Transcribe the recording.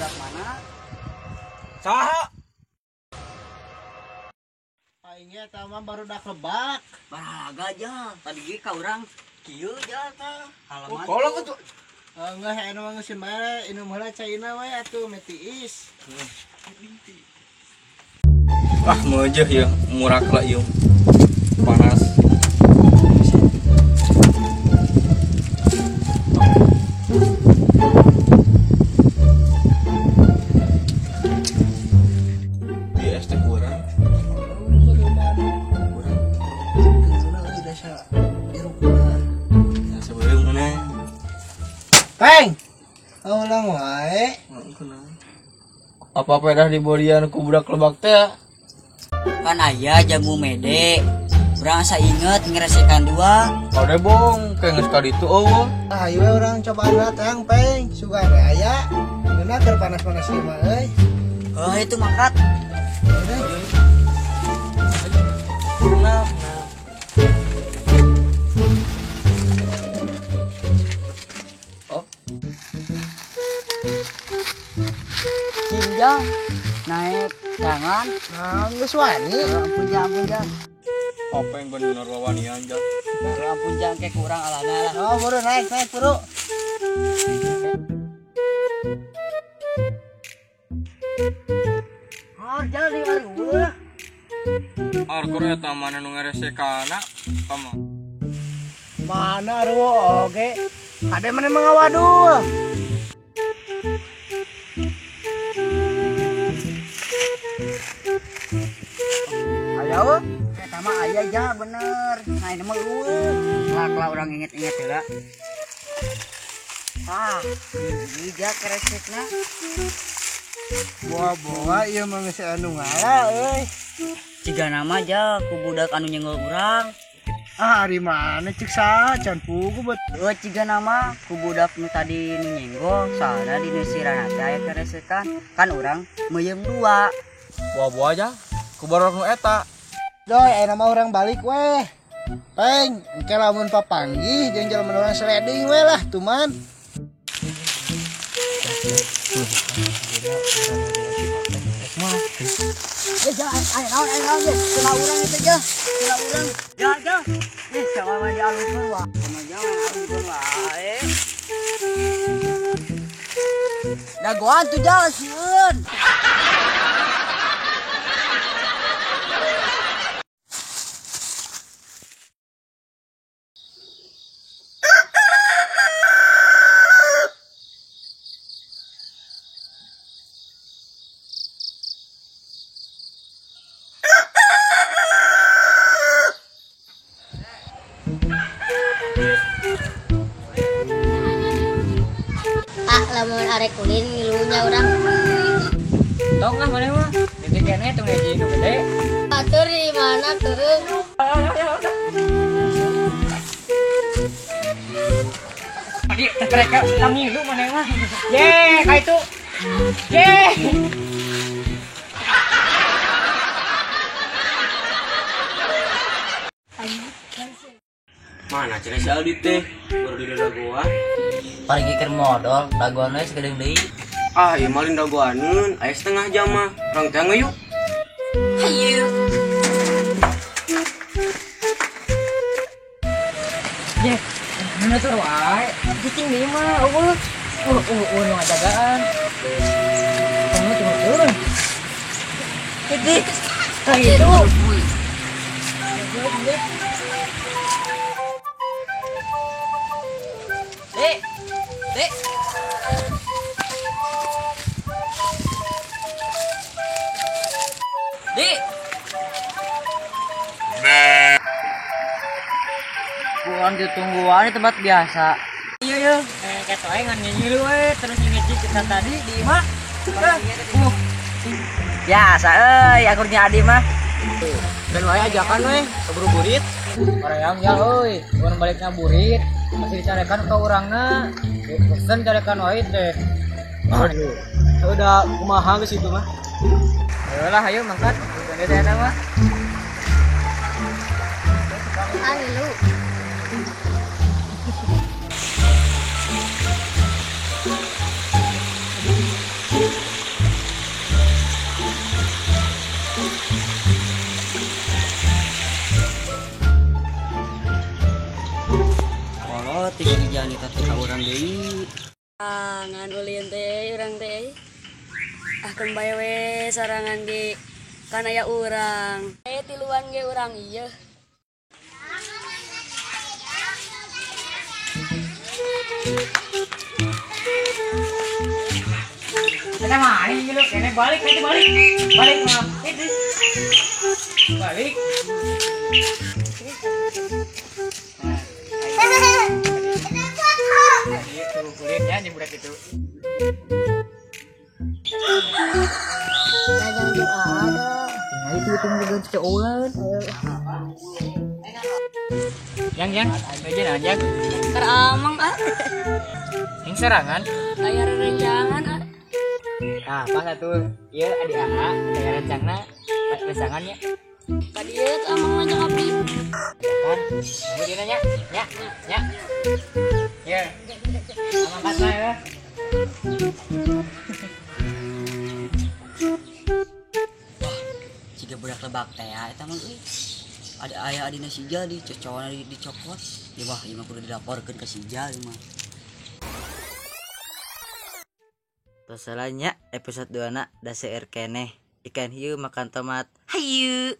Budak mana? Saha? Aing ge eta mah barudak lebak. Baraga aja. Tadi ge ka urang kieu ja tah. Halaman. Kolong atuh. Enggak, anu mah geus bae, inum heula caina we atuh metiis. Ah, meujeuh ya, murak lah ieu. Panas. Di es teh kurang. Peng, ulang wae. Apa pedah diborian ku budak lebak teh? Kan aya jamu mede. Urang asa inget ngeresekan dua. Ade bong, kayak geus ka ditu eueuh. Ah, ayo we urang cobaan heula teang peng, sugan we aya. Ngeunah keur panas-panas ieu mah euy. Heuh itu mangkat. Nah. Oh. Jinjang naik tangan. Nah, geus wani. Ampun jang, ampun jang. Apa yang bener wawanian jang? Ampun jang kayak kurang alana lah. Oh, buru naik, naik buru. Harga di warung. Arkur eta mana nu ngeresekana? Kama. Mana ruwo oge? Ade mana mengawadul. Ayo, eta mah aya ja bener. Nah ini mah eueuh. Lah urang inget-inget heula. Ah, ini ja keresekna. Boa-boa ieu mah geus anu ngala euy. Ciga nama ja ku budak anu nyenggol urang. Ah, ari mana cek saha can pugu bet. Eueuh ciga nama ku budak nu tadi nu nyenggol, soalna di nu sirana teh aya keresekan. Kan urang meuyeum dua. Boa-boa ja ku barudak nu eta. Doy, ayeuna mah urang balik weh. Peng, engke lamun papanggih jeung jelema urang sliding we lah tuman. Eh, jangan, ayo naon, ayo naon, deh. Kena urang itu ja, kena urang. Ja, ja. Ih, sama mah dialungkeun wae. Sama jangan alungkeun wae. Dagoan tuh ja, sieun. Pak, lamun arek ulin ngilunya urang. Tong lah mana mah. Di kene tong hiji nu gede. Atur di mana turun? Tadi mereka ngilu mana mah. Ye, ka itu. Ye. Mana cenah si Aldi teh? Baru di dagoan. Parigi keur modal, dagoan we sakedeung deui. Ah, ieu mah lain dagoaneun, aya setengah jam mah. Urang teh yuk. Hayu. Ye, nu tur wae. Cicing deui mah eueuh. Nu ngajagaan. Kamu turun. Jadi, ka itu. Dek, dek. Dek. Bukan ditungguan di tempat biasa. Iya ya, kayak aing ngan ngilu we terus ngiji kita tadi di imah. Biasa euy, akurnya Adi mah. Dan wae ajakan we keburu burit. Hoream ya euy, urang balik ngaburit. Masih dicarekan ke urangna. Bosen carekan wae teh. Aduh. Udah kumaha geus itu mah. Ayolah ayo mangkat. Udah teh eta mah. Anu. Ngan ulin teh urang teh. Ah keun bae we sorangan ge kan aya urang. Tiluan ge urang ieu. Kita main gitu, kene balik, kene balik. Balik mah. Itu. Balik. Itu kulitnya jeung budak itu. Jangan ada. Tinggal itu tunggu cowok. Yang yang, aja nanya. Keur amang ah. Yang serangan. Aya rerencangan ah. Nah, pas atuh ieu adi AA aya rencana rencangannya. Ka dieu amang ngajak abdi. Kan, tunggu dia nanya. Nya, nya. Ya. Amang kata ya. Wah, siga budak lebak teh ya eta mah euy. Ada aya adina si Ijal di cocona dicokot. Ya wah, ieu mah kudu dilaporkeun ka si Ijal ieu mah. Tosalanya episode 2 na da seueur keneh. Ikan hiu makan tomat. Hayu.